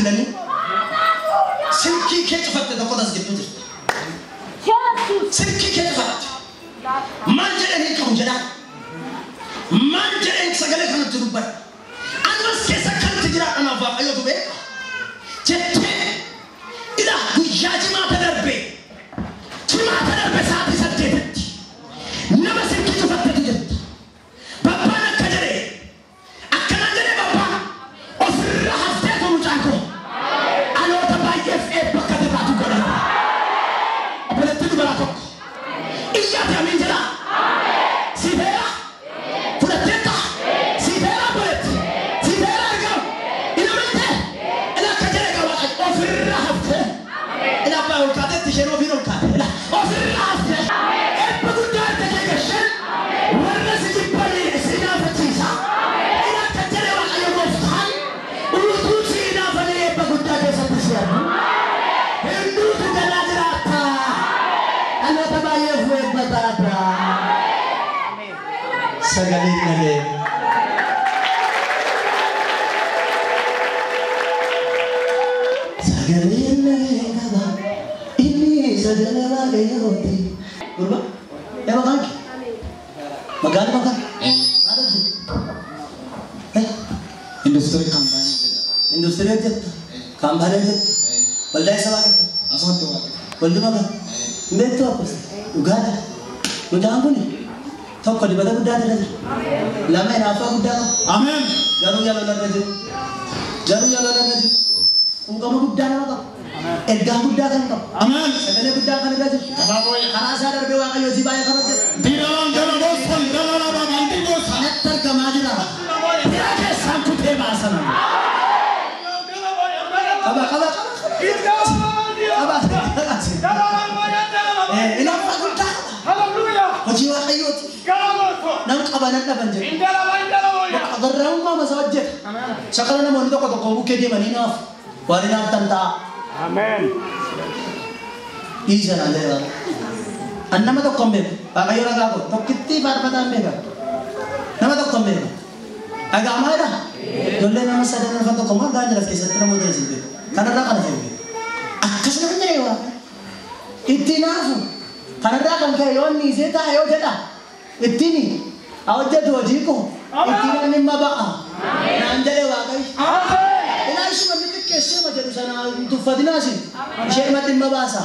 bilbilanii silkii kee cufatte tokko tas gidduu jirti. Silkii kee cufatte. Maal jedhanii qabu jedhaa. Maal jedheen sagalee kanatti dubbadha. Anumas keessa kanatti jira anaaf Waaqayyotu beeka. Jettee ila guyyaa jimaata darbe. Jimaata darbe sa'aatii 8tti nama silkii cufattetu jirti. Babbaan akka jedhee akkanaan jedhee babbaan ofirra hafteetu mucaan koo dhaloota baay'eef eebba akka taatu godhata. Obboleettii dubaraa tokko iyyaati amiin jedhaa. Siifeera fudhatteetta siifeera obboleetti siifeera argamu inamante ila akka jedhe qaba ofirra haftee ila abbaa ol kaatetti isheen ofiin ol kaate ila ofirra haftee eebba guddaa harka kee gasheen warra si jibbanii si naafachiisa ila akka jedhe Waaqayyo gooftaan utuu si naafanii eebba guddaa keessatti si argu hinduutu jalaa jiraatta dhaloota baay'eef eebba taata. Sagaleen dhaga'e. Sagaleen dhaga'e qaba. Inni sagalee Waaqayyooti. Gurba, yaa maqaan kee? Maqaan maqaan? Maal hojjeta? Industirii kaampaanii hojjeta. Industirii hojjetta? Kaampaanii hojjetta? Waldaa eessa waaqeffata? Asumatti waaqeffata. Waldi maqaan? Hin beektuu akkas? Dhugaadha. Mucaan kuni tokko dibata guddaa irra jira. Lama hinaaffaa guddaa qaba. Ameen. Garuu yaaloo irra jiru. Garuu yaaloo irra jiru. Quuqama guddaa nama qaba. Ergaa guddaa kan qabu. Ameen. Sagalee guddaa kan irra jiru. Karaa isaa darbee Waaqayyo hojii baay'ee kan hojjetu. Diiraan gara goosaan dalaala baandii goosaan. Natti argamaa jira. Bira keessaan kutee baasan. Qaba qaba qaba. Qaba. Hinaaffaa guddaa qaba. Hojii Waaqayyooti. Nam qaba nan dhaban jedhu. Garraamummaa masaa hojjeta. Shakala namoonni tokko tokko bukkee deemanii naafu. Waan hinaaftan ta'a. Ameen. Dhiisa naan jedhe Waaqayyo. An nama tokko hin beeku. Waaqayyo ragaa godhu. Tokkittii faarfataa hin beekan. Nama tokko hin beeku. Dhaga'amaadha. Ijoollee nama sadan arfan tokko immoo argaa jira keessatti namoota isin beeku. Kanarraa kana ta'e beeku. Akkasuma hin jedhe Waaqayyo. Itti naafu. Kanarraa kan ka'e yoo inni isee taa'e yoo jedha. Ittiin haa hojjetu hojii koo. Ittiin namni dhimma ba'a. Naan jedhe Waaqayyo. Ilaa ishuma inni xiqqeessee ma jedhu sana hin tuffatinaasi. Ishee dhuma dhimma baasa.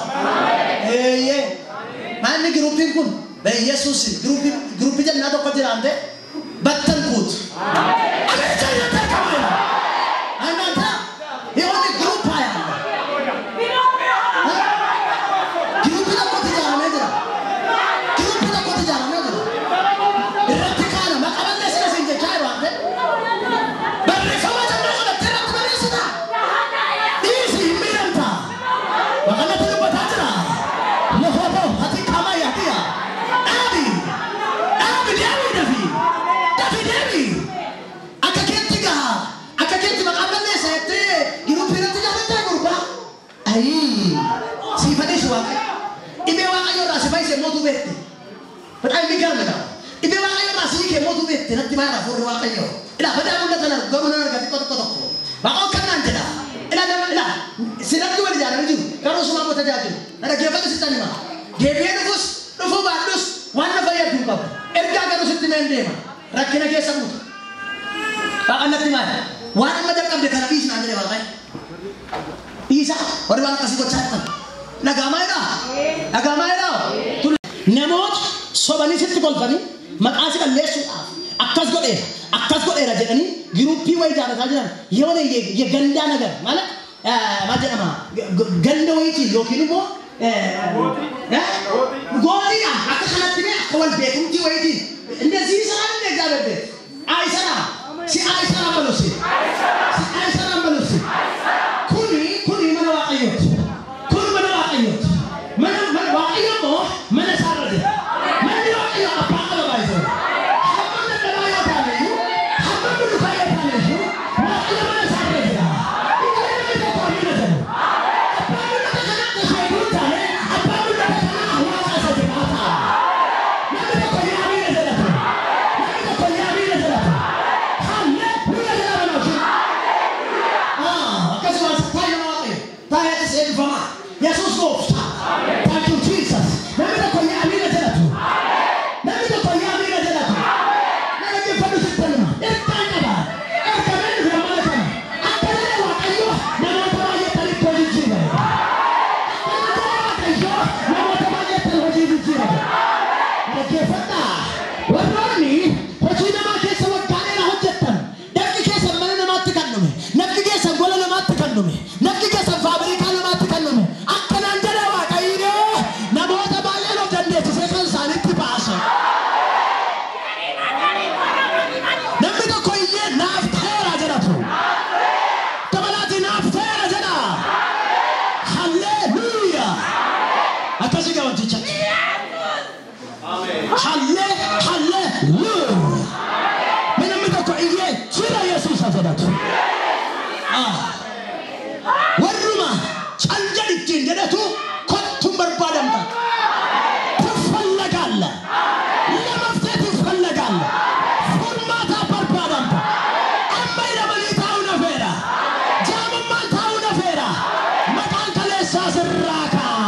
Eeyyee. Maanni giruupiin kun Yesuus giruuppii jennaa tokko jiraante battan kuutu. Ameerikaa irratti argama. Annaata yoonni giruuppaa yaalla. Giruuppii tokkotti ijaaramee jira. Giruuppii tokkotti ijaaramee jira. Irratti kaana maqaa balleessina siin jechaa yeroo hafe. Barreeffama jennaa qabattee irratti barreessita. Dhiisi hin miidhamta. Waaqannatti dubbataa jira. Lohoto hati qama yaadiya. Dhaabi. Dhaabi deemi dafi. Dafi deemi. Akka keetti gaha. Akka keetti maqaa balleessa jettee giruuppii irratti ijaarrattee gurbaa. Ayii. Siifadheessu Waaqayyo. Dhibee Waaqayyo irraa si fayyise mootuu beekte. Badhaan inni gaara Dhibee Waaqayyo irraa si hiike mootuu beekte natti maara hafuurri Waaqayyo. Ilaa badaa mul'atan argu garuu nan arga xiqqoo xiqqoo tokko. Waaqoon kan naan jedha. Ilaa nama ilaa sirratti wal ijaaranii jiru garuu sumaa immoo tajaajilu. Na dhaggeeffatu sitti hima. Deebi'ee dhufus dhufuu baadhus waan na fayyadu hin qabu. Ergaa garuu sitti himee hin deema. Rakkina keessa buuta. Waaqan natti maara. Waan amma jalqabde kana dhiisi naan jedhe Waaqayyo. Dhiisa warri waan akkasii gochaa jirtan. Dhaga'amaa jiraa? Dhaga'amaa jiraa? Namoota sobanii sitti kolfanii maqaa si balleessuudhaaf akkas godheera akkas godheera jedhanii giruuppii wayii ijaarrataa jiran የሆነ የገንዳ ነገር ማለት maal jedhama ganda wayiitiin yookiin immoo gootiidhaan akka kanatti mee akka wal beekumtii wayiitiin እንደዚህ ይሰራል እንደ እግዚአብሔር ቤት አይሰራም። ሲ አይሰራም በሉ እስኪ ሲ አይሰራም በሉ እስኪ። Kuni kuni mana Waaqayyooti. Kun mana Waaqayyooti. Mana Waaqayyo immoo mana isaarra jira. Manni Waaqayyo abbaa qaba baay'isee. Hammam dadhabaa yoo taane iyyuu, hammam dhufaa yoo taane iyyuu, Waaqayyo mana isaarra jira. Ijoollee namni tokko amiina jedhu. Abbaan mul'ata kanaa akka ishee hin taane, abbaan mul'ata kanaa Waaqa isa jiraata. Namni tokko yaa amiina jedhatu. Namni tokko yaa amiina qabatu. Warruma cal jedhittiin jedhatu kottuun barbaadamta. Tuffallagaalla. Lamaftee tuffallagaalla. Furmaataa barbaadamta. Amma hidhamanii taa'uu nafeera. Jaamummaan taa'uu nafeera. Maqaan kaleessaa sirraa kaa.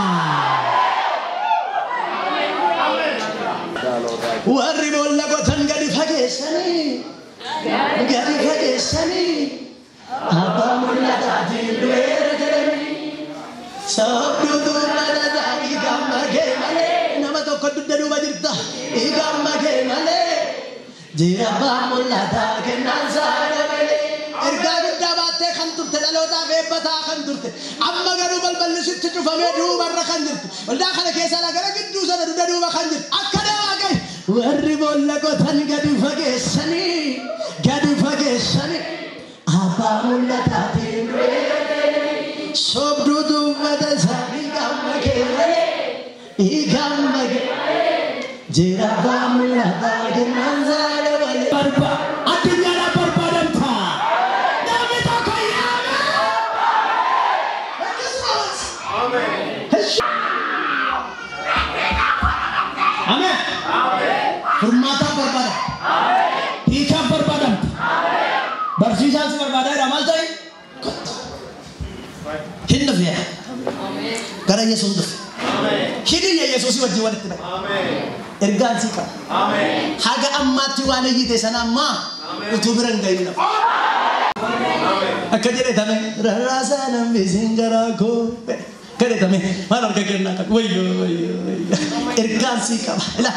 Warri boolla qotan gadi fageessanii. Gadi fageessanii. Abbaa mul'ataatiin du'eera jedhanii. Sababni mul'ataa dhiigamma kee malee. Nama tokko dugda duuba jirta dhiigamma kee malee. Jira abbaa mul'ataa kennaan saala malee. Ergaa guddaa baattee kan turte dhalootaaf eebbataa kan turte amma garuu balballi sitti cufamee duubarra kan jirtu waldaa kana keessaa gara gidduu sana dugda duuba kan jirtu akka deemaa gahe warri boolla qotan gadi fageessanii gadi fageessanii abbaa mul'ataatiin du'eera sobduu dubbata isaanii gamma kee malee dhiigamma kee jira abbaa mul'ataa kennaan saala malee. Addunyaadhaan barbaadamta. Namni tokko yaame. Akkasumas. Ameen. Furmaataan barbaadamta. Hiikaan barbaadamta. Barsiisaan si barbaadaa jira maal ta'e? Kottu. Hin dhufe. Gara Yesuus dhufe. Hidhiyya Yesuusii wajjin walitti dhaqa. Ergaan sii qaba. Haga ammaatti waan iyyite sana ammaa utuu bira hin gahin nafa. Akka jedhetame rarraasaa namni garaa koo kadhetame maal harka kennaa qabu wayyoo wayyoo wayyoo ergaan sii qaba. Ilaa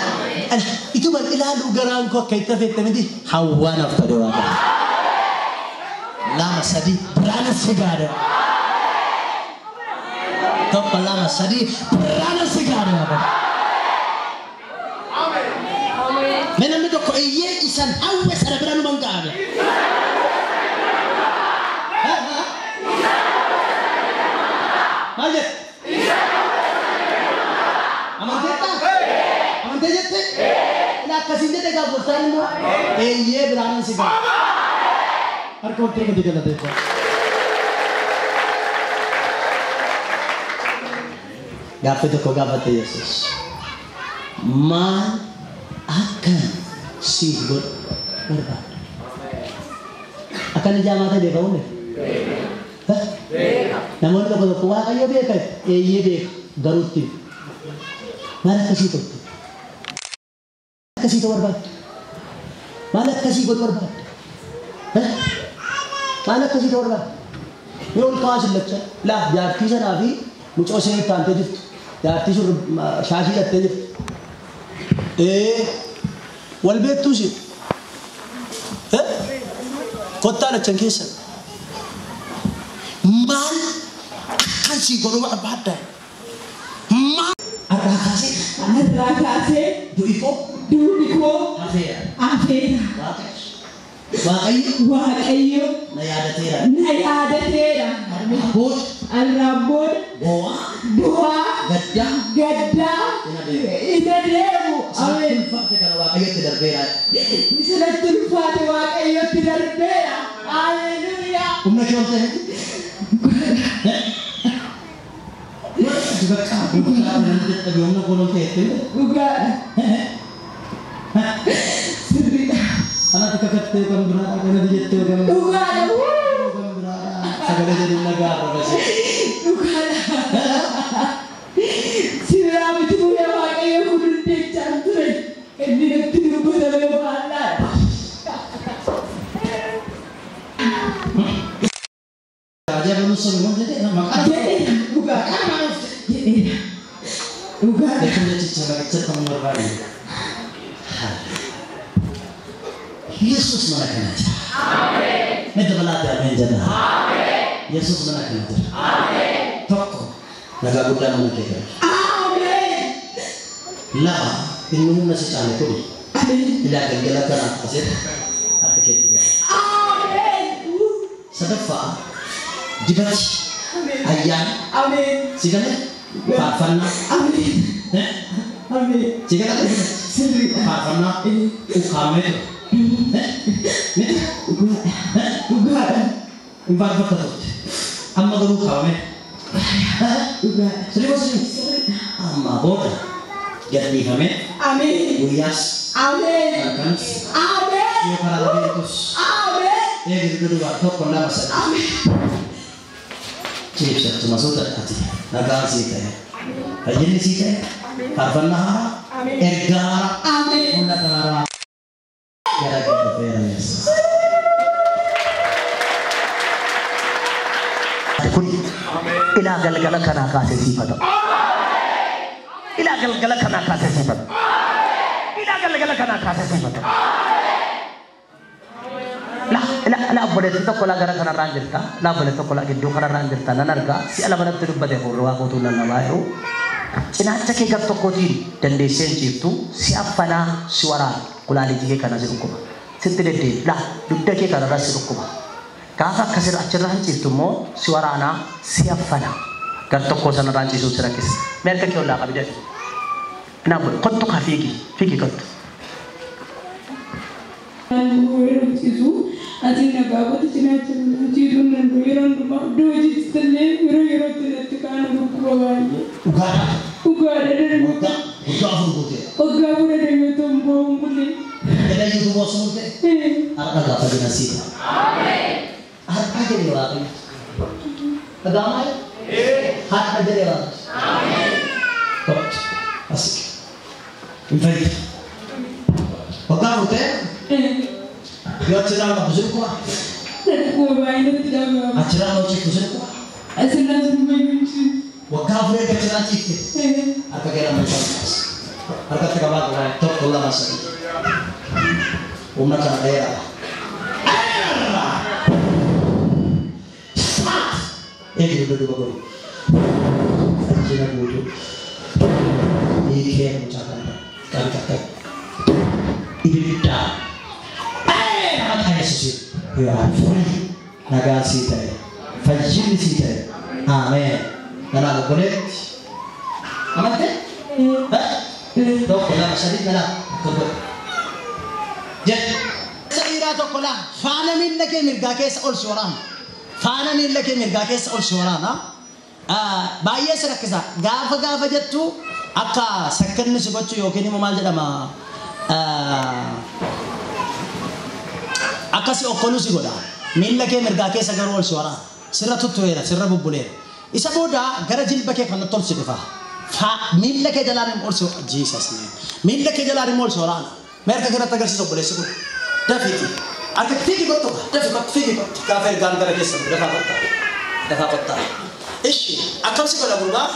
ituma ilaaluu garaan koo akka itti hafeette miti hawwaan haftade waaqa. 2 3 biraana si gaadha. 1 2 3 biraana si gaadha waaqa. Mee namni tokko iyyee isan hawwe sana bira numan ga'ame. Maal jette? Amanteettaa? Amantee jette? Ila akkasiin jedhe gaa gooftaan immoo eeyyee biraanan si ga'a. Harka walitti gadi galateeffadha. Gaaffii tokko gaafate Yesuus. Maal akkan siif godhu barbaada? Akkan ijaamaa ta'e beeka hunde? Namoonni tokko tokko Waaqayyo beeka eeyyee beeka garuu itti maal akkasii toltu? Akkasii ta'uu barbaadda? Maal akkasii godhu barbaadda? Maal akkasii ta'uu barbaadda? Yoo ol kaa'aa sillachaa laa jaartii sanaa fi mucoo isheen itti aantee jirtu jaartii sun shaashii hidhattee jirtu. Wal beektuu ishee? Kottaa lachan keessa. Maal akkan sii godhuu barbaadda? Maal har'aa kaasee? Har'aa kaasee Du'i koo duuni koo hafeera. hafeera. Waaqayyo Waaqayyo na yaadateera. na yaadateera. Har'aa booda Har'aan booda boo'aa bu'aa gaddaa gaddaa hin adeemu. hin adeemu. Isatti Ameen. ulfaate kana Waaqayyotti darbeera. Isinatti ulfaate Waaqayyotti darbeera. Haleluuyaa. Humna kee ol ta'e miti? Bakka namni dadhabe humna koo ol ta'e Dhugaadha. Sirriidha. Kanatti kakattee kan biraadha kanatti jettee kan Dhugaadha. kan biraadha sagalee jedhu nagaa arrabase. Dhugaadha. Sibiraa miti fuula Waaqayyo kun hundechaan ture. Inni natti dubbatame faallaadha. Raajaa baluu sun immoo jedhee maqaa Jedheera. Dhugaadha. Jedheera. Dhugaadha. jechuun jechicha maqacha kan barbaade. Yesuus mana kana jira. Mee dabalaatti ameen jedha. Yesuus mana kana jira. Tokko nagaa guddaa mana kee gala. Ameen. Lama inni humna si caale kun Ameen. ilaa galgala kanaaf asitti harka keetti gala. Ameen. Sadaffaa dibati Ameen. ayyaana Ameen. si galee faarfannaa Ameen. Ameen. si galee Sirriidha. faarfannaa ukkaamee ture. Miti Dhugaadha. Dhugaadha. Hin faarfatta turte. Amma garuu kaawame. Dhugaadha. Sirrii moo sirrii? Amma booda gadhiifamee Ameen. guyyaas Ameen. halkanis Ameen. yoo karaa beektus Ameen. eegi dugda duubaa 1 2 3. Ameen. Ciibsattu masoota ati nagaan sii ta'e fayyinni sii ta'e faarfannaa haaraa ergaa haaraa Ameen. mul'ata haaraa gara kee dhufeera Yesuus. Kun ilaa galgala kanaa kaasee siifata. Ilaa galgala kanaa kaasee siifata. Ilaa galgala kanaa kaasee siifata. La la la obboleessi tokko laa gara kanarraan jirta. La obboleessi tokko laa gidduu kanarraan jirta. Nan argaa si'a lama natti dubbate fuulli waaqootu lallabaa jiru. Cinaacha kee gar tokkootiin dandeessee hin ciiftu si affanaa si waraana kulaalee kee kana si dhukkuba. Sitti deddeebi. La dugda kee kanarraa si dhukkuba. Gaafa akkasirra achirraa hin ciiftu immoo si waraanaa si affana. Gar tokkoo sanarraa hin ciisuun si rakkisa. Mee harka kee ollaa qabi jedhu. Naa godhe kottu kaa fiigi fiigi kottu. Yeroo ciisu asiin nagaa qote cinaacha ciisuun danda'u yeroo hundumaa iddoo hojiitti illee yeroo yerootti natti kaanu dhukkuba baay'ee. Dhugaadha. Dhugaadha darbu. Waggaa 4 guutee. Waggaa 4 yoo ta'u ba'uun bulee. Jedhayyuu duuboo sun ta'e. Har'a gaafa gina sii ta'a. Har'a jedhee Waaqayyo. Dhaga'amaa jira? Har'a jedhee Waaqayyo. Kottu as hin fayyidu. Waggaa 4 ta'e yoo achirraa qabdu si dhukkuba. Dhukkuba baay'ee natti dhaga'ama. Achirraa yoo ciiftu si dhukkuba. Asirraa sirumayyuu hin ciisu. Waggaa 4 erga achirraa ciifte. Harka kee lama qabaas. Harkatti qabaatu 1 2 3. Humna kana dheeraadha. Eegi dugda duuba godhi. Ajjina guutuu. Hiikee mucaa kana qabi takka. Ibiddaa. Maqaa Yesuusiin. You are free. Nagaan sii ta'e. Fayyinni sii ta'e. Ameen. Kanaaf obboleetti. Amantee? 1 2 3 kanaaf tokko. Jedhu. Dhiiraa 1 2 faana miilla kee mirgaa keessa ol si waraana. Faana miilla kee mirgaa keessa ol si waraana. Baay'ee si rakkisa. Gaafa gaafa jettu akka sakkanni si gochuu yookiin immoo maal jedhama akka si okkoluu si godha. Miilla kee mirgaa keessa garuu ol si waraana. Sirra tuttureera, sirra bubbuleera. Isa booda gara jilba kee kanatti ol si dhufa. Miilla kee jalaan immoo ol si Jesus name. Miilla kee jalaan immoo ol si waraana. Mee harka kanatti agarsiisa obboleessi kun. Dafiiti. Harka fiigi kottu. Dafi kottu fiigi kottu. Gaafa ergaan gara keessa dafaa kottaa. Dafaa kottaa. Ishi akkam si godha gurbaa?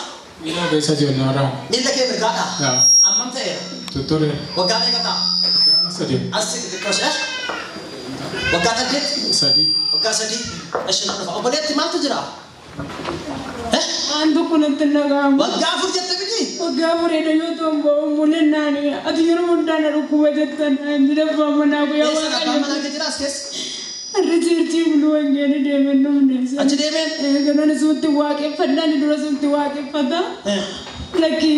Miila keessa jiru waraana. Miilla kee mirgaadha? Yaa. Ammam ta'eera? Tutture. Waggaa meeqa ta'a? Waggaa 3. As xixiqqoo ishee? Waggaa 8? 3. Waggaa 3. Ishi na dhufa. Obboleetti maaltu jira? Waan tokko natti hin dhaga'amu. Waggaa 4 jette miti? Waggaa 4 yoo ta'u ba'uun bulee naani ati yeroo hundaa na dhukkuba jettan naan jedhe abbaan manaa guyyaa Eessa abbaan manaa Waaqayyo. kee jira as keessa? Har'a cheerchii buluu wangeelii deemeen dhufne. Achi deemeen? Ganoon sumatti waaqeffadha ani dura sumatti waaqeffata. Lakki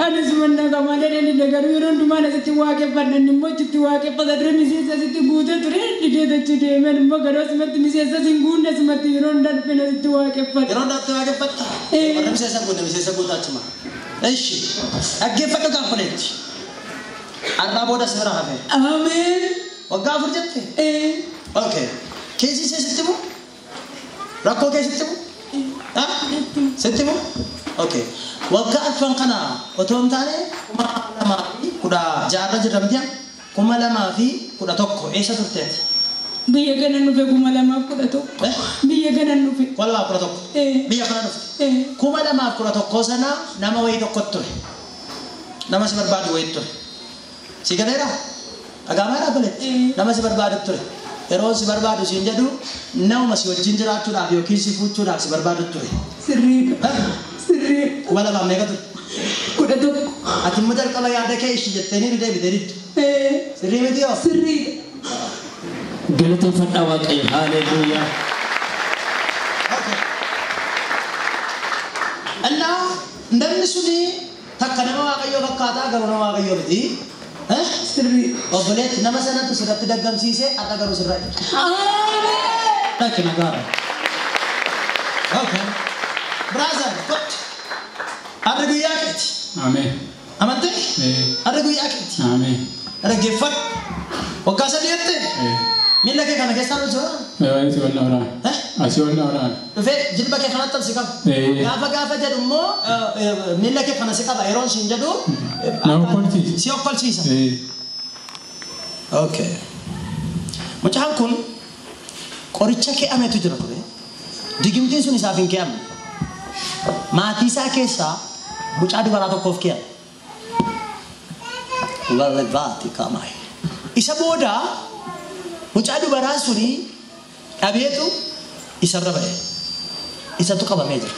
ani suma dhaga'ama jedhanii garuu yeroo hundumaa asitti waaqeffadha inni immoo achitti waaqeffata dura miseensa asitti guutee ture didee achi deemeen immoo garuu asumatti miseensa hin guunne asumatti yeroo hundaa dhufeen asitti waaqeffadha. Yeroo hundaatti waaqeffatta? Warra miseensa hin guunne miseensa guutaa achuma. Ishi dhaggeeffadhu gaaffoleetti. Har'aa booda si bira hafe. Ameen. Waggaa 4 jette? Okay. Keessi ishee sitti moo? Rakkoo kee sitti moo? Sitti moo? Okay. Waggaa 4 kana otoo hin taane 2016 jirra miti? 2011 eessa turteeti? Biyya kana dhufe 2011. Biyya kana dhufe. 2011. Biyya kana dhufte. 2011 sana nama wayii tokkotu ture. Nama si barbaadu wayii ture. Si galeera? Dhagaamaa dhaabaletti. Nama si barbaadu ture. Yeroo si barbaadu siin jedhu nama si wajjin jiraachuudhaaf yookiin si fuuchuudhaaf si barbaadu ture. Sirriidha. Sirriidha. 2000 meeqa ture? 11. Ati immoo jalqaba yaada kee ishii jettee ni deebite diddu. Sirrii miti yoo? Sirriidha. Galateeffadhaa Waaqayyo. Haaleluyyaa. Innaa namni suni takka nama Waaqayyoo fakkaataa garuu nama Waaqayyoo miti. Sirriidha. Obboleetti nama sanatu sirratti daggamsiisee har'a garuu sirraa jira. Dhaqi nagaadha. Okay. Brother, good. Har'a guyyaa keeti. Ameen. Amantee? Har'a guyyaa keeti. Ameen. Dhaggeeffadhu. Waggaa 3 jettee? Miila kee kana keessaa dhufee? Asii ol na waraana. Asii ol na waraana. Dhufee jilba kee kanatti al si qaba. Gaafa jedhu immoo miila kee kana si qaba yeroon siin jedhu. Na okkolchiisa. Si okkolchiisa. Okay. Mucaan kun qoricha ke'ametu jira ture. Digimtiin sun isaaf hin ke'amne. Maatii isaa keessaa mucaa dubaraa tokkoof ke'ame. Lallevaati kaamaay. Isa booda mucaa dubaraa suni dhabeetu isarra ba'e. Isatu qabamee jira.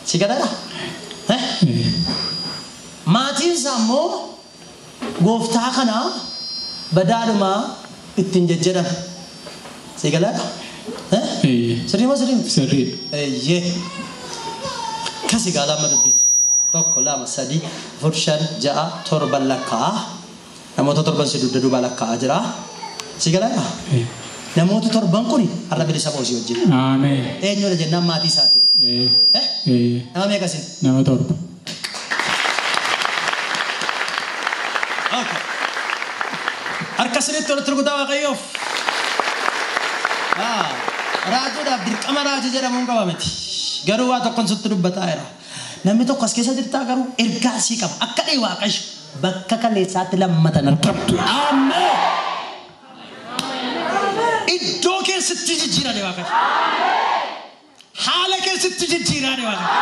Si gadaadha? Maatiin isaa immoo gooftaa kana badaadhumaa ittiin jejjedhan. Si gadaadha? Sirrii moo sirrii miti? Sirrii. Eeyyee. Akkasii gaalaa amma dubbitu. 1 2 3 4 5 6 7 lakkaa'aa. Namoota 7 si dugda duubaa lakkaa'aa jira. Si galaadha? Namoota 7 kun har'a bilisa ba'u si wajjin. Ameen. Eenyudha jennaan maatii isaati. Nama meeqa isin? Nama 7. Okay. Harka sirriitti walitti rukutaa Waaqayyoof. Raajuudhaaf dirqama raajii jedhamuun qaba miti. Garuu waa tokkoon sitti dubbataa jira. Namni tokko as keessa jirtaa garuu ergaa sii qaba. Akka dhee Waaqayyo bakka kaleessaatti lammatan argamtu. Ameen. Iddoo keessatti jijjiirame Waaqayyo. Haala keessatti jijjiirame Waaqayyo.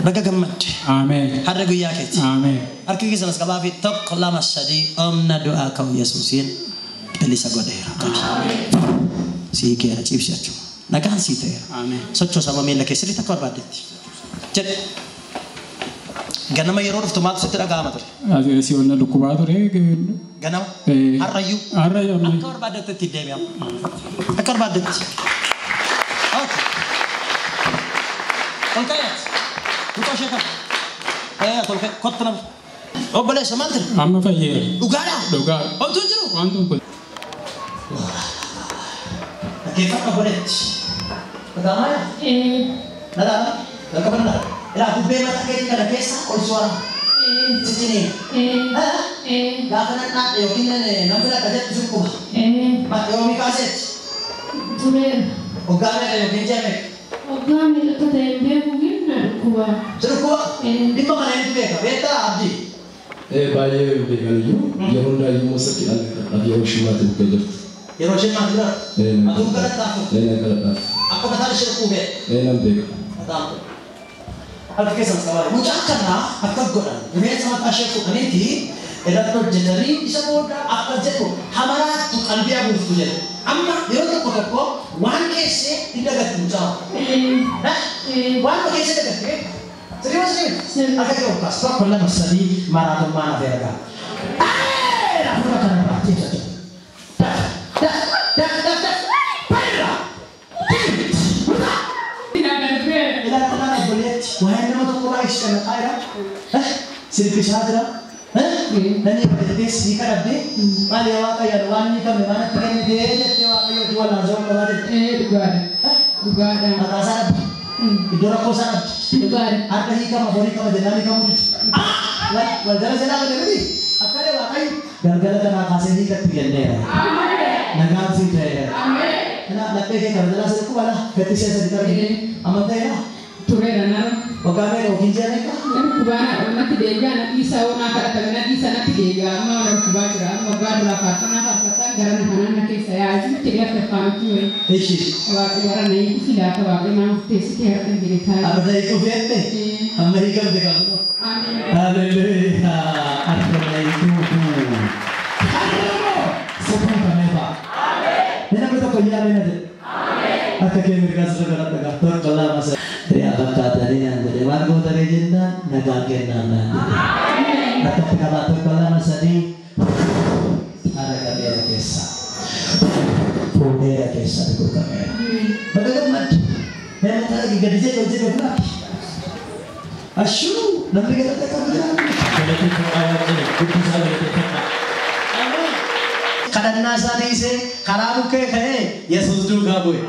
Baga gammadde. Ameen. Har'a guyyaa keeti. Ameen. Harki keessan as qabaa fi 1 2 3 omna du'aa ka'u Yesuusiin bilisa godheera. Sii keera ciibsi achuma. Nagaan sii ta'eera. Ameen. Sochoosama miila kee sirriitti akka barbaaddetti. Jedhe. Ganama yeroo dhuftu maaltu sitti dhaga'ama ture? Asii ol na dhukkubaa ture. Ganama? Har'ayyuu? Har'ayyuu. Akka barbaaddetti itti deebi'ama. Akka barbaaddetti. Okay. Ol kaa'aati. Luka ishee qaba. Ol kaa'e. Kottu nama. Obboleessa maal ture? Amma fayyeera. Dhugaadhaa? Dhugaa. Homtuu hin jiru? Waan tokko. Dhaggeeffadhu obboleetti. Dhaga'amaa jira? Dhaga'amaa? Jalqaba dhaga'aa. Ilaa bubbee mataa keetii kana keessa ol si waraana. Siciniin. Gaafa nan dhaadhe yookiin nan filadha jettu si dhukkuba. Yoomii kaaseetti? Tureera. Waggaa meeqa yookiin ji'a meeqa? Waggaa meeqa akka ta'e hin beeku hin na dhukkuba. Si dhukkuba? Dhimma kana eenyutu beeka? Beektaa Abdii? Baay'ee beekan iyyuu yeroo hundaa immoo sirriidhaan yeroo shimmaatti bukkee jirti. Yeroo shimmaatti jira? Atuu kadhattaafu? Nan kadhadhaaf. Akka mataan ishee dhukkubuu beekta? Nan beeka. Mataan Harka keessan qabaa. Mucaa kanaa akka godhan rifeensa mataa ishee fuudhaniiti irratti hojjetanii isa booda akka jedhu hamaraattu qalbii haguugtu jedhu. Amma yeroo tokko tokko waan keessee hin dagattu mucaa. Waan keessee dagatte sirrii moo sirrii? Harka kee ol kaas. 1 2 3 maraatummaan hafeera ga'a. Hafuura kana irraa ciibsa jiru. Daf daf daf daf bayra. Ilaa obboleetti waa'ee nama tokko baay'ee si cannaqaa jira. Sirbisaa jira. Namni bareedee sii kadhabdee maal yaa Waaqayyo waan inni qabne waan itti kennitee jettee Waaqayyootti wallaansoo qabaa jette. Dhugaadha. Dhugaadha. Maqaa isaa dhabdi. Iddoo rakkoo isaa dhabdi. Dhugaadha. Harka hiikama horii qaba jennaan hiikamuu didi. Wal jala jalaa godhe miti. Akka dhee Waaqayyo galgala kanaa kaasee hiikatti kenneera. Nagaan sii ta'eera. Kanaaf laphee kee kana jalaa sirrii qubala gatti ishee sadi tarii amanteera. Tureera nara. Waggaa meeqa yookiin ji'a meeqa? Dhukkubaa natti deebi'a na dhiisaa onaa kadhatame na dhiisa natti deebi'a amma na dhukkubaa jira amma waggaa duraa faarfannaa faarfataan gara na kanaan na keessa yaa'aa jiru jedhee akka afaanutti wayi. Ishi. Waaqni warra na hiiku filaata waaqni maa murteessitee har'a jedhe taa'e. Amma na hiiku feette? Amma hiikamte qabu. Ameen. Haleluuyaa. Har'a na hiiku. Har'a sukuutamee ba'a. Namni tokko yaada na jedhe. Akka kee mirgaa sirra galata gaa 1 2 3. Riyaa fakkaatanii naan jedhe waan gootanii jennaan nagaan kennaan naan jedhe. Akkatti qabaa 1 2 3 haala qabeera keessa fuudheera keessa dhugameera. Baga gammadde. Nama taa'ee gadi jedhe hojii dhugaa. Ashuu namni galata qabu jira. Galateeffadhaa Waaqayyo guddisaa galateeffadhaa. Kadhannaa isaa dhiisee karaa bukkee ka'ee Yesuus duukaa bu'e.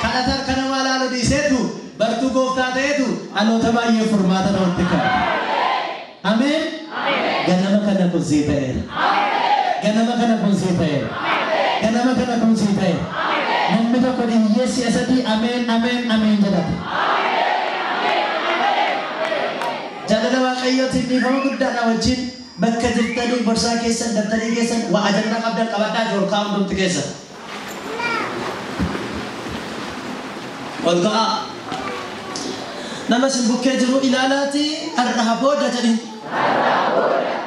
Kadhata harka namaa laalu dhiiseetu bartuu gooftaa ta'eetu dhaloota baay'ee furmaata namatti ka'a. Ameen. Ganama kana kun sii ta'eera. Ganama kana kun sii ta'eera. Ganama kana kun sii ta'eera. Namni tokko dhiyyee si'a sadii ameen ameen ameen jedhata. Jaalala Waaqayyootiin dhiifama guddaadha wajjin bakka jirtanii borsaa keessan dabtarii keessan waa ajandaa qabdan qabadhaa jiru ol kaa'aa hundumti keessan. Ol ka'aa. Nama isin bukkee jiru ilaalaatii har'a booda jedhin.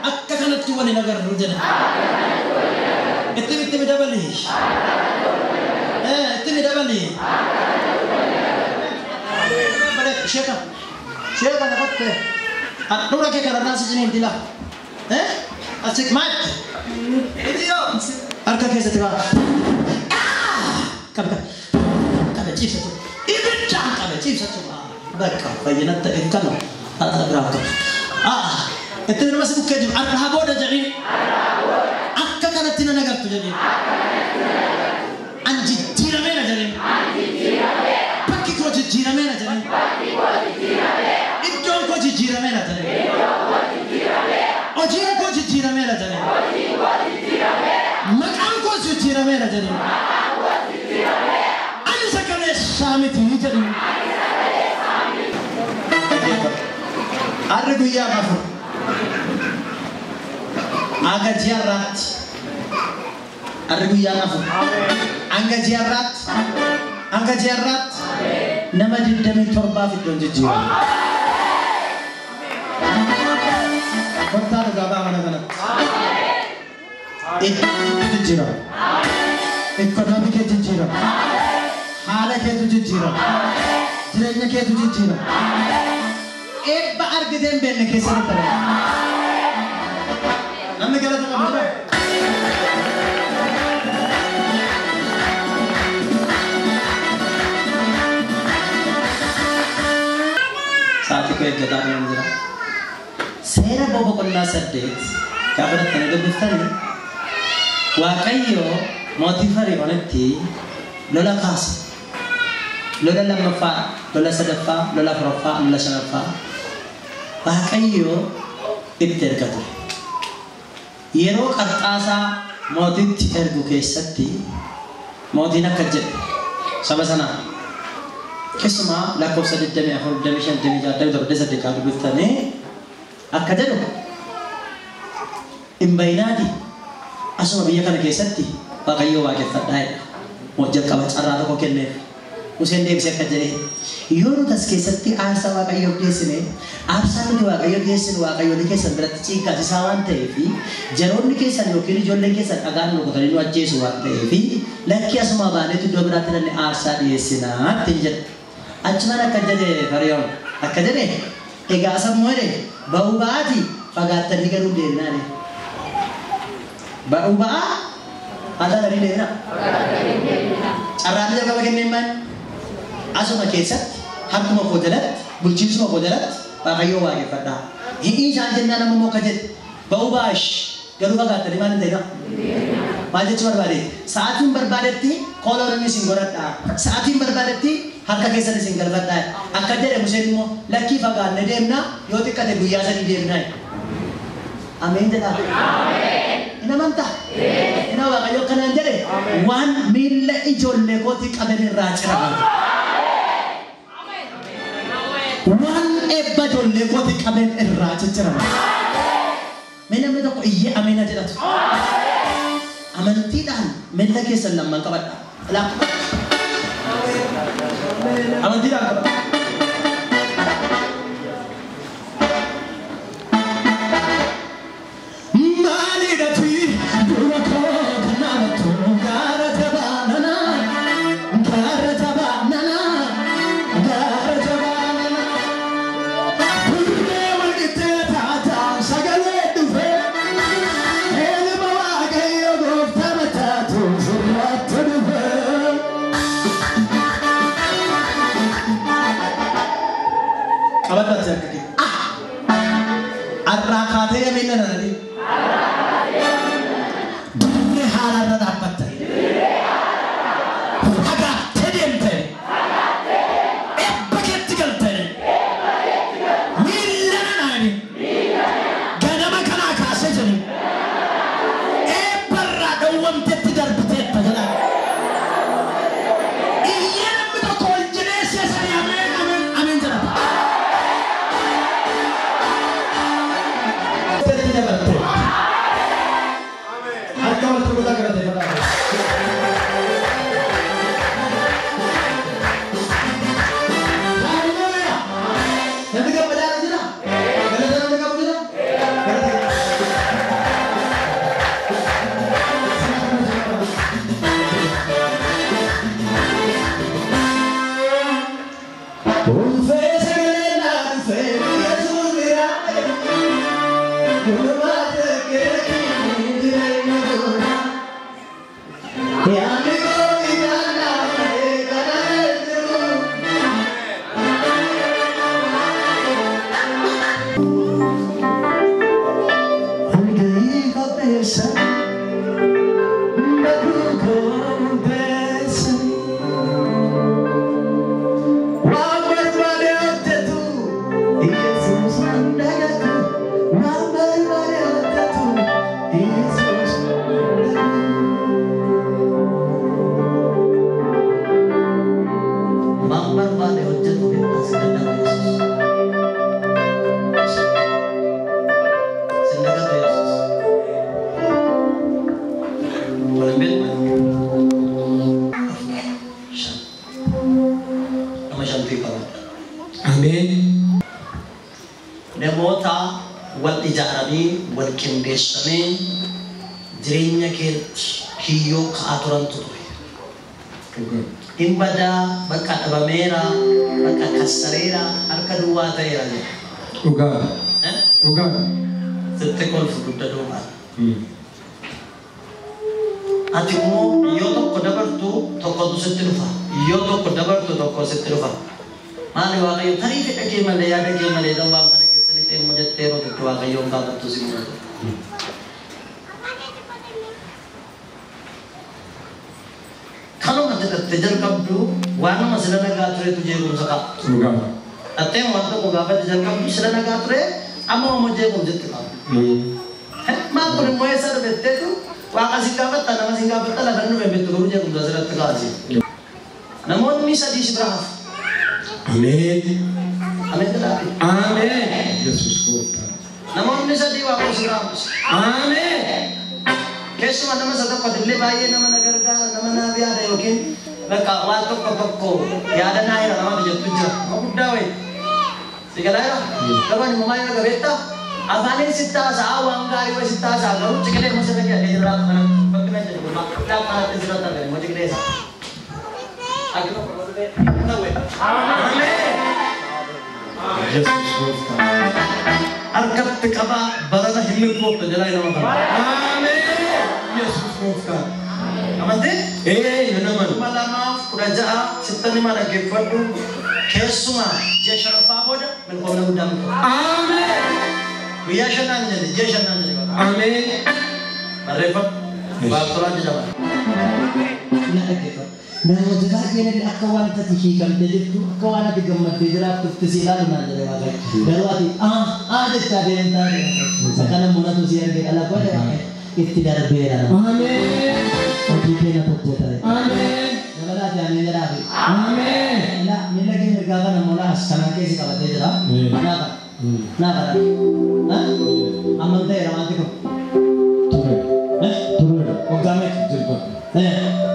Akka kanatti waliin agarru jedha. Itti itti dabali. Itti dabali. Sheeka. Sheeka na qotte. Handhuura kee kanarraa si ciniin dila. Asik maatti. Idiyo. Harka keessatti baa. Qabe qabe ciibsatu. Ibiddaan qabe ciibsatu. Bakka fayyinatti ikkanu. Haadha biraa qabu. Itti nama si bukkee jiru har'a booda jedhiin. Akka kanatti nan agartu jedhiin. An jijjiirameera jedhiin. Bakki koo jijjiirameera jedhiin. Iddoon koo jijjiirameera jedhiin. Hojiin koo jijjiirameera jedhiin. Maqaan koo jijjiirameera jedhiin. Ani sagalee miti jedhiin. Harri guyyaa afur. Hanga ji'a irraatti. Harri guyyaan afur. Hanga ji'a irraatti. Hanga ji'a irraatti. Nama 27 iddoon jijjiirama. Kottaa dhugaa ba'a mana kanatti. Iddoon jijjiirama. Ikkonoomii kee jijjiirama. Haala keetu jijjiirama. Jireenya keetu jijjiirama. Eebba argitee hin beekne keessatti ta'e. Namni galata qabu jira. Sa'aatii koo eeggataa deemaa jira. Seera boqonnaa 8 gaafa dhattanii dubbiftanii Waaqayyo mootii Fari'oonitti lola kaasa. Lola lammaffaa, lola sadaffaa, lola afuraffaa, lola shanaffaa. Waaqayyo itti erga ture. Yeroo qarxaasaa mootitti ergu keessatti mootiin akka jedhe saba sanaa keessumaa lakkoofsa 24, 25, 26, 27, 28 dubbiftanii akka jedhu hin bayinaati asuma biyya kana keessatti Waaqayyoo waaqeffadhaa jedha. Jalqaba carraa tokko kenneef. Museen deebisee akka jedhe yoo nuti as keessatti aarsaa Waaqayyoof geessine aarsaa nuti Waaqayyoo geessinu Waaqayyoolii keessan biratti ciiggaasisaa waan ta'eef jaroonni keessan yookiin ijoolleen keessan dhagaan nu kutanii nu ajjeesu waan ta'eef lakki asuma baaneetu iddoo biraatti namni aarsaa dhiyeessinaa ittiin jedhe. Achumaan akka jedhe Fariyoon akka jedhe egaa asammoo jedhe ba'uu ba'aati fagaattanii garuu deemnaa jedhe. Ba'uu ba'aa haa taatanii deemnaa. Carraan jalqaba kenneen maal? Asuma keessatti harkuma koo jalatti bulchiinsuma koo jalatti Waaqayyoo waaqeffadhaa. Hi'ii isaan jennaan amma immoo akka jedhe ba'uu ba'aash garuu fagaattanii maal hin ta'inaa? Maal jechuu barbaade? Sa'aatiin barbaadetti kooloon isin godhadhaa. Sa'aatiin barbaadetti harka keessan isin galfadhaa. Akka jedhe Museen immoo lakkii fagaanne deemnaa yoo xiqqate guyyaa sadii deemnaa. Ameen jedhaa. Hin amantaa? Hin Waaqayyo akkanaan jedhe waan miilla ijoollee kootii qaban irraa cirama. Waan eebba ijoollee kootii qaban irraa ciccirama. Mee namni tokko iyyee ameena jedhatu. Amantiidhaan miilla keessan lamman qabadha. Amantiidhaan qabadha. Maalidhati dura koo kanaatu gaara jabaanana gaara jabaanana gaara jabaanana. Turree walqixxee taataa sagalee dhufee elma Waaqayyo gooftaa mataatu sirraatti dhufee. Rukutaa galateeffadhaa. Hallelujah. Namni gammadaa jira? Galata namni qabu jira? Galata. Waan barbaade hojjetu beektaa si danda'u Yesuus. Sin dagatu Yesuus. Wal hin beeknu? Shan. Nama shantu qaba. Ameen. Namoota wal ijaaranii wal qindeessanii jireenya keetti kiyyoo ka'aa turantu ture. Hin badaa bakka dhabameera bakka kassareera harka duwwaa ta'eera jedha. Dhugaa. Eh? Dhugaa. Sitti kolfu dugda duubaan. Ati immoo yoo tokko dabartu tokkotu sitti dhufa. Yoo tokko dabartu tokko sitti dhufa. Maali Waaqayyo tarii fedha kee malee yaada kee malee ta'u waan kana keessa lixee immoo jettee yeroo tokko Waaqayyoon gaafattu si mudatu. Kanuma jedhatte jalqabdu waan nama sila nagaa turetu jeequmsa qaba. Dhugaa. Atteen waan tokko gaafatti jalqabdu sila nagaa ture amma immoo jeequmsitti qaba. Maal kun immoo eessa dhufetteetu waaqa si gaafatta nama si gaafatta lafa inni dhufe beektu garuu jeequmsa asirratti kaasi. Namoonni sadii si bira hafu. Ameen. Ameen jedhaa. Ameen. Yesuus gooftaa. Namoonni sadii waaqa si bira hafu. Ameen. Keessumaa nama isa tokko illee baay'ee nama na gargaara nama naaf yaada yookiin bakka waan tokko tokko yaada naa jira namaaf jettu jira. Nama guddaa wayi. Si galaa jira? Garuu ani immoo maal irra gabeetta? Afaaniin sitti haasa'aa waan gaarii wayi sitti haasa'a garuu ciqilee immoo sirra keessa jira kana bakki na jedhu kun laa kanatti sirra ta'e immoo ciqilee isaa. Akka tokko godhee ta'e. Ameen. Yesuus gooftaa. Harkatti qabaa barana hin milkoofte jalaa nama kana. Ameen. Yesuus gooftaa. Amantee? Ee nan amana. 2016 sittan hima dhaggeeffadhu keessumaa ji'a shanaffaa booda milkoomna guddaa milkoomna. Ameen. Guyyaa shannaan jedhe ji'a shannaan jedhe. Ameen. Barreeffadhu. Baartolaan jedhama. Na dhaggeeffadhu. Namoota baay'een akka wanta ati hiikamtee jirtu akka waan ati gammaddee jiraattutti si ilaalu naan jedhe Waaqayyo. Garuu ati aa jechaa deemtaa jedhe. Akka namootatu si arge dhala godhe Waaqayyo. Itti darbeera. Ameen. Hojii keenya hojjetare. Ameen. Dabalaati ameen jedhaafi. Ameen. La miila kee mirgaa kana moolaa as kanaan keessi qabatee jira. Naa kana. Naa kana. Amman ta'eera wanti kun. Ture. Ture. Waggaa meeqa? Jilba.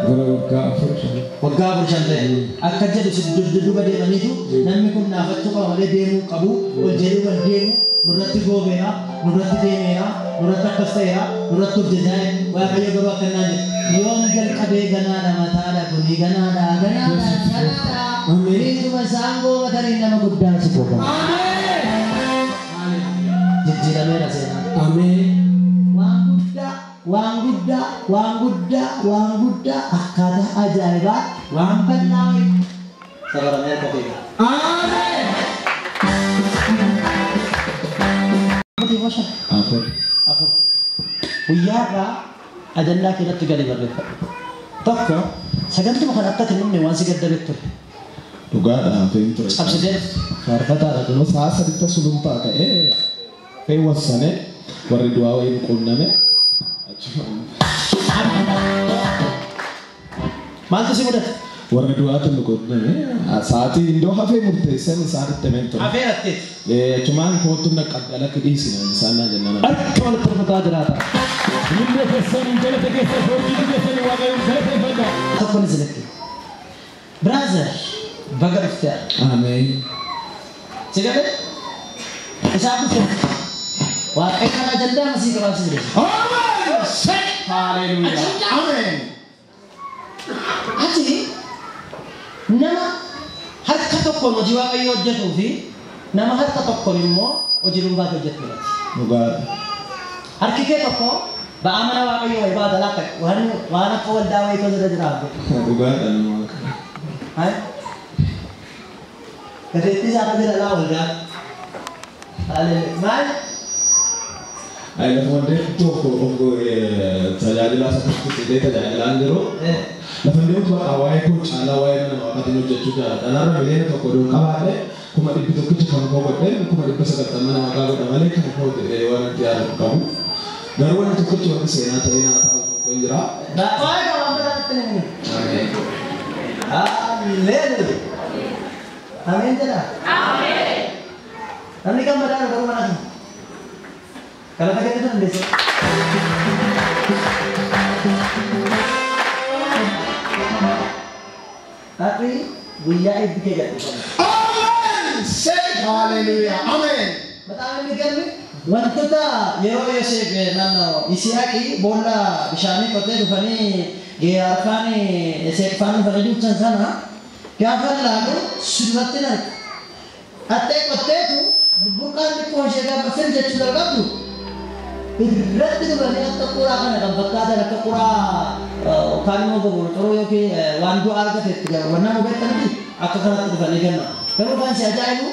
Gara waggaa 4 Waggaa 4 ta'e. Akka jedhu si dudduuba deemaniitu namni kun naafachuu qaba malee deemuu qabu ol jedhuu kan deemu nurratti goobeera nurratti deemeera nurratti akkas ta'eera nurratti of jajaa Waaqayyo garuu akka naan jedhu yoom jalqabee ganaadha mataadha kuni ganaadha ganaadha ganaadha miidhuma isaan goobatanii nama guddaa si goba. Jijjiirameera seenaa. Ameen. Waan guddaa waan guddaa waan guddaa waan guddaa akkaataa ajaa'ibaa waan bal'aa wayii safaramee harka beeka. Ameen. Afur. Afur. Guyyaa irraa ajallaa keessatti gadi barreeffadhu. Tokko sagantuma kan akka hin waan si gaddabe ture. Dhugaadha hafeen ture. Cabsitee dhufte. Faarfataadha kunoo sa'a saditta sulultaa ka'ee fe'ee wassane warri du'aa wayii nu quunname achi Maaltu si mudate? Warra du'aatu nu qunname. Sa'aatii iddoo hafee murteessan isaanitti himeen ture. Hafee hatteet. Achumaan kootu na qabda lakki dhiisina isaan naa jennaan. Harka walitti rukutaa jiraata. Illee keessanii galata keessa hojii keessanii waaqayyoon galateeffadha. Tokkoon isinitti. Brother, baga dhufte. Ameen. Si galee? Isaan dhufte. Waaqayyo kana ajandaa masii qabaabsi jira. Ameen! Haleluuyaa. Ameen. Ati nama harka tokkoon hojii waaqayyoo hojjetuu fi nama harka tokkoon immoo hojii dhuunfaatti hojjetudha. Dhugaadha. Harki kee tokko ba'aa mana waaqayyoo wayii baata laata waan akka waldaa wayii tolcha jiraatu. Dhugaadha nama waaqa. Hai? Gateettii isaa irra jira laa waldaa. Haleluuyaa. Maal? Ay lafa wandeen tokko of tajaajilaa isa tokko tajaajilaan jiru. Lafa deemtu bakka waa'ee koo caalaa waa'ee mana waaqaatiin hojjechuu jaalladha. Kanaarra miliyoona tokko odoo qabaadhe 100,000 kan koo godhee 990,000 mana waaqaa godha malee kan koo jedhee waan itti yaadu qabu. Garuu wanti tokkichi wanti seenaa ta'ee naa ta'u tokko hin jira. Waa'ee waan biraatti ni himi. Haleluuyaa. Ameen jedha. Ameen. Namni gammadaa garuu mana kana. Galata kennitu dandeessa. Har'i guyyaa eebbi kee gadhiifame. Ameen! Say hallelujah. Ameen. በጣም የሚገርም wantoota yeroo Yoseef naannoo Yisihaaqi boolla bishaanii qotee dhufanii Geeraarfaan Yoseefaan dhufanii duuchan sana gaafa ilaalu sirratti arga. Hattee qotteetu burqaan xiqqoo ishee gaafa fil jechuu jalqabdu irratti dhufanii akka quraa kana kan fakkaatan akka quraa yookaan immoo goborcoroo yookiin waan du'a argateetti waan nama beektanitti akka kanatti dhufanii kenna. Garuu kan si ajaa'ibu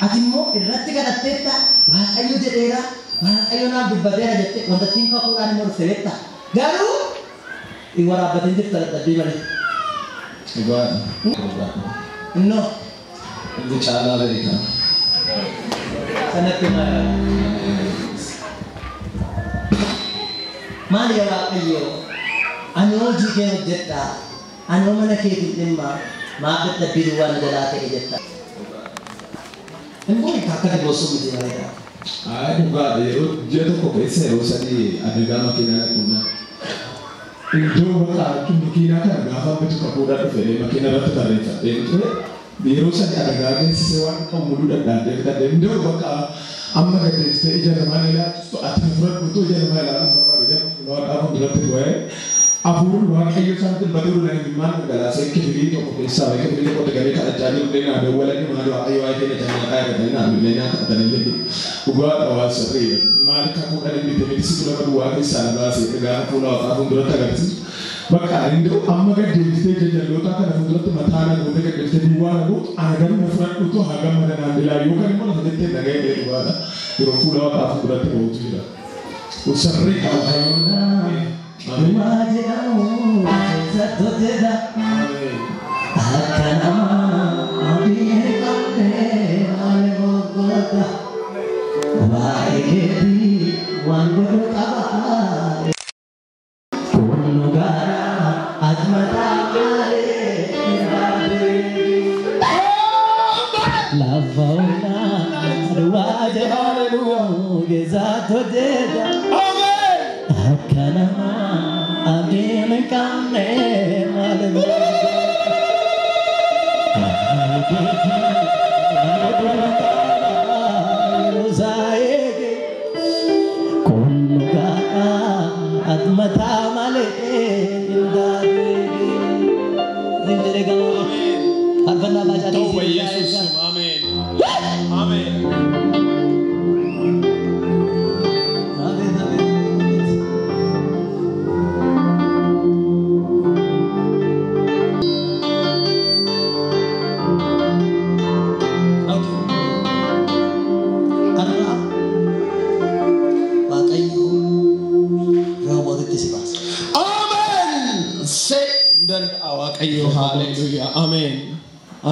ati immoo irratti kadhatteetta Waaqayyo jedheera Waaqayyo naaf dubbateera jettee wanta ittiin kakuudhaan immoo dhufte beekta. Garuu hin waraabbatin jirta dadhabbii malee. Dhugaadha. Dhugaadha. Innoo Inni caalaa beeka. sanatti maal maali yaa Waaqayyo ani hojii kee hojjedha ani mana keetiin dhimma maaf dadhabbii duwwaa na jalaa ta'e jetta. Hin beeku akkati boosuu miti bareeda. Ay dhugaadha yeroo ji'a tokko keessa yeroo sadii adagaa makiinaa dhaquudhaan. Iddoo bakka jechuun makiinaa kana gaafa bitu kakuudhaan dhufe makiinaa irratti barreeffadhee ture. Yeroo sadii adagaa geessisee waan qabu muduu dadhaabdee bitadhee iddoo bakka amma gaddeessitee ija namaa ilaalchistu ati fudhadhuutu ija namaa ilaaluun barbaadu jedhu fuula waaqaa fuulduratti bu'ee hafuurri waaqayyo isaan dubbatee duran imimmaan dhangalaasee kifilii tokko keessaa bahee kifilii tokkotti galee kadhachaa jiru illee naa dawwalanii maal waaqayyo waa'ee keenya jannaa jedhanii naa bilbilee naa kadhatanii jedhu dhugaadha waan sirriidha. Maal kakuudhaan inni bite miti situ lafa duwwaa keessaa na baasee gaafa fuula waaqaa fuulduratti agarsiisu. Bakka inni amma gaddeebistee jajjalloota kana fuulduratti mataa na gootee gaddeebistee duwwaa na gootu ana garuu na fudhadhuutu haa gammada naan bilaa yookaan immoo lafa jettee dhaga'ee ta'e dhugaadha. Yeroo fuula waaqaa fuulduratti ba'utu jira. Sirriidha. Dhumaa jedhamu keessatti hojjeta. Akka namaa abdii hin qabne maal goota. Waa'ee keetii waan godhu qaba. Kun garaa ati mataa malee hin baate. Lafa onaa duwwaa jedhamu keessatti hojjeta. Akka namaa abdiin hin qabne maal goota. Kun garaa ati mataa malee hin baate. Faarfannaa baacaa Ta'u Yesuus. Ameen. Ameen. Ameen, ameen. Okay. Har'a Waaqayyo Roobotitti si baasa. Ameen. Say danda'a Waaqayyo haleluuyaa. Ameen.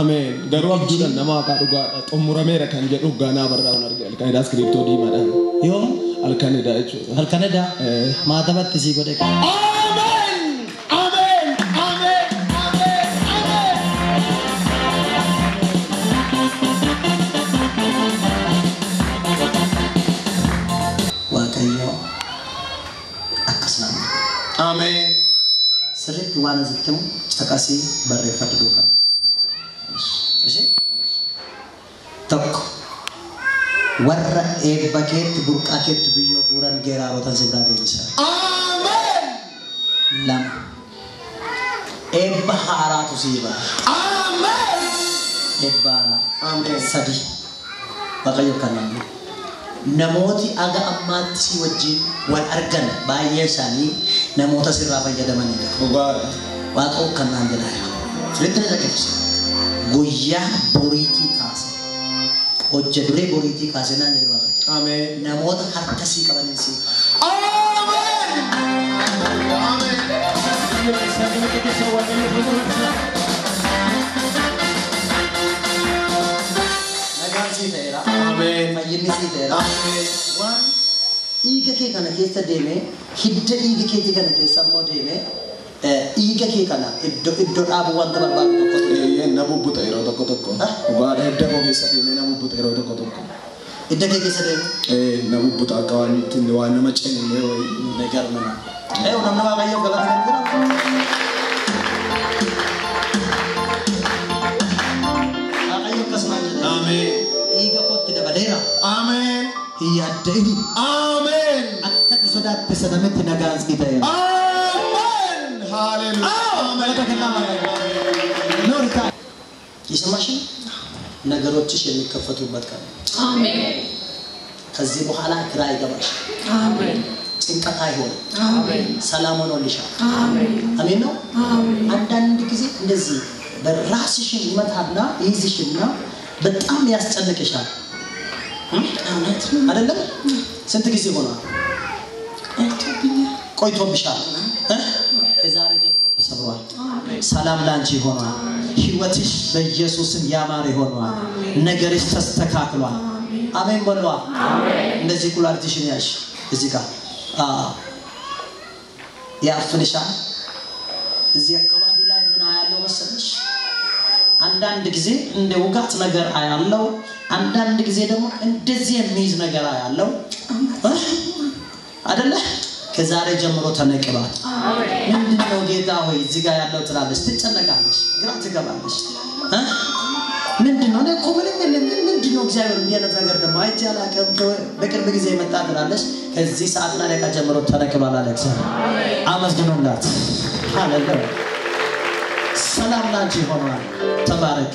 Ameen. Garuu abjuudhaan nama waaqaa dhugaadha. Xumurameera kan jedhu ganaa barraa'uun arge. Halkan iskiriiptoo diimaadhaan. Yoom Halkan edaa jechuudha. halkan edaa maatabatti sii godhe. Ameen. Ameen. Ameen. Ameen. Ameen. Ameen. Sirriitti waan asitti himu caqasii barreeffadhu duukaa. Ishee? Tokko warra eebba keetti burqaa keetti biyyoo guuran geeraarotan si biraa deebisa. Ameen. Lama eebba haaraatu sii ba'a. Ameen. Eebba haaraa. Ameen. Sadi Waaqayyo kan namni. Namooti aga ammaatti si wajjin wal argan baay'een isaanii namoota sirraa fayyadamanidha. Dhugaadha. Waaqa kan naan jedhaa jira. Sirriitti na dhaggeeffisa. Guyyaa boriitii kaase. Hojja duree boriitii kaase naan jedhe Waaqayyo. Ameen. Namoota harka sii qabaniin sii kaase. Ameen. Ameen. Nagaan sii ta'eera. Ameen. Fayyinni sii ta'eera. Ameen. Waan dhiiga kee kana keessa deemee hidda dhiiga keetii kana keessa immoo deemee dhiiga kee kana iddoo dhaabuu wanta barbaadu tokkotu jira. Eeyyee na bubbuta yeroo tokko tokko. Dhugaadha hidda koo keessa deemee na bubbuta yeroo tokko tokko. Hidda kee keessa deemee? Na bubbuta akka waan ittiin waan nama ciniinee wayii. Megarmana. Namni Waaqayyoof galata kan jira. Waaqayyo akkasumaan jedha. Ameen. Dhiiga kootti dabaleera. Ameen. Hin yaadda'ini. Ameen. Akka ati sodaatte sanametti nagaan sii ta'eera. Ameen. Haleluuyaa. Galata kennaa Waaqayyo. Noorita. የሰማሽ ነገሮችሽ የሚከፈቱበት ቀን። አሜን። ከዚህ በኋላ ግራ አይገባሽ። አሜን። ጭንቀት አይሆንም። አሜን። ሰላም ሆኖልሻል። አሜን። አሜን ነው። አሜን። አንዳንድ ጊዜ እንደዚህ በራስሽን ይመታና ይይዝሽና በጣም ያስጨንቅሻል። እውነት ነው። አይደለም? ስንት ጊዜ ሆኗል? ቆይቶብኛል። ቆይቶብሻል። ከዛሬ ጀምሮ ተሰብሯል። ሰላም ላንቺ ሆኗል። ህይወትሽ በኢየሱስም ያማረ ሆኗል። ነገርሽ ተስተካክሏል። አሜን በሏ። እንደዚህ ኩላሊትሽን ያሽ እዚህ ጋር ያፍንሻል። እዚህ አካባቢ ላይ ምን አያለው መሰለሽ? አንዳንድ ጊዜ እንደ ውጋት ነገር አያለው፣ አንዳንድ ጊዜ ደግሞ እንደዚህ የሚይዝ ነገር አያለው አይደለ? ከዛሬ ጀምሮ ተነቅሏል። ምንድነው ጌታ ሆይ እዚህ ጋር ያለው ትላለች፣ ትጨነቃለች፣ ግራ ትገባለች። ምንድነው እኔ እኮ ምንም የለም፣ ግን ምንድነው እግዚአብሔር እንዲህ አይነት ነገር ደግሞ አይቼ አላውቅም፣ በቅርብ ጊዜ የመጣ ትላለች። ከዚህ ሰዓትና ደቂቃ ጀምሮ ተነቅሏል አለ እግዚአብሔር። አመስግኑላት። ሃሌሉያ። ሰላም ላንቺ ሆኗል። ተባረክ።